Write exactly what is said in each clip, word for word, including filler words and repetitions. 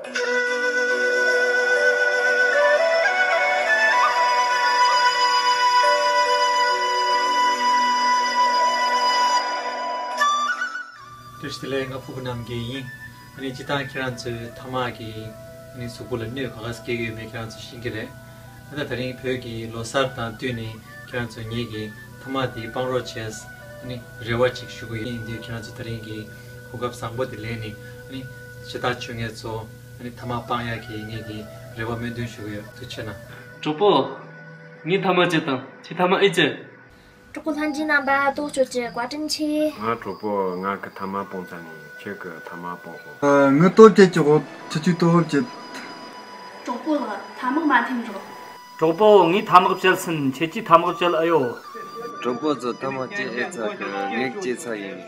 བཀྲ་ཤིས་བདེ་ལེགས། ང་ཕུར་བུ་རྣམ་རྒྱལ་ཡིན། ཨ་ནི་སྤྱིར་བཏང་ཁྱེད་རང་ཚོའི་ཐ་མག་གིས་ཨ་ནི་གཟུགས་པོ་ལ་གནོད་ག་ག་སྐྱེལ་གྱི་ཡོད་མེད་ཁྱེད་རང་ཚོ་ཤེས་ཀྱི་རེད། ད་ལྟ་དེ་རིང་བོད་ཀྱི་ལོ་གསར་དང་བསྟུན་ནས་ཁྱེད་རང་ཚོ་ངེད་ཀྱི་ཐ་མག་འདི་སྤང་རོགས་བྱས། ཨ་ནི་རེ་བ་ཅིག་ཞུ་གི་ཡིན། འདི་ཁྱེད་རང་ཚོ་དེ་རིང་གི་གོ་སྐབས་བཟང་པོ་འདི་ལེན་ནས། ཨ་ནི་ཤ་སྟག་ཆོས་ངན་ཚོ་ཨ་ནི་ཐ་མག་སྤང་ཡག་གི་ངེད་ཀྱི་རེ་བ་སྨོན་འདུན་ཞུ་གི་ཡོད། ཐུགས་རྗེ་གནང་། གྲོགས་པོ། ངའི་ཐ་མག་ཅིག་དང་ཁྱེད་ཐ་མག་ཨེ་ཅིག་གྲོགས་པོ་ལྷན་རྒྱས་རྣམ་པ་ལྟོ་ཅོ་ཅེ་བཀའ་དྲིན་ཆེ། ང་གྲོགས་པོ་ང་གི་ཐ་མག་སྤུངས་ཚར་ནས་ཁྱོད་ཀྱི་ཐ་མག་སྤུངས་ཨོ། ངའི་ལྟོ་ཅེ་ཅོ་ཁྱོད་ཀྱི་ལྟོ་ཅེ། གྲོགས་པོ་ལགས་ཐ་མག་མ་འཐེན་རོགས། གྲོགས་པོ་ངའི་ཐ་མག་བཅད་ཟིན་ཁྱེད་ཀྱི་ཐ་མག་བཅད་ཨེ་ཡོད། གྲོགས་པོ་ཚོ་ཐ་མག་བཅད་ཨེ་ཚར་གི་ངས་བཅད་ཚར་ཡིན།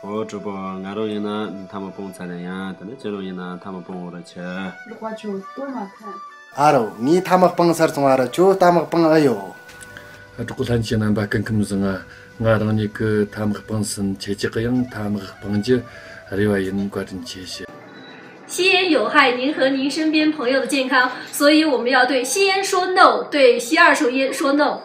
ཨོ་གྲོགས་པོ་ང་རང་ཡིན་ན་ཐ་མག་སྤུངས་ཚར་ནས་ཡང་དེ་ནས་ཁྱེད་རང་ཡིན་ན་ཐ་མག་སྤུངས་འོ་ར་ཆེ། ལོག་པ་ཆོ་ལྟོ་མ་འཐེན། ཨ་རོ་ངའི་ཐ་མག་སྤངས་ཚར་སོང་། ཨ་རོ་ཁྱོད་ཐ་མག་སྤངས་ཨེ་ཡོད། གྲོགས་པོ་ལྷན་རྒྱས་རྣམ་པ་སྐུ་ཁམས་བཟང་། ང་རང་ཉིད་ཀྱི་ཐ་མག་སྤངས་ཟིན་ཁྱེད་ཅག་གི་ཡང་ཐ་མག་སྤང་རྒྱུ་རེ་བ་ཡིན། བཀའ་དྲིན་ཆེ་ཞུ། 吸烟有害您和您身边朋友的健康，所以我们要对吸烟说 no，对吸二手烟说 no。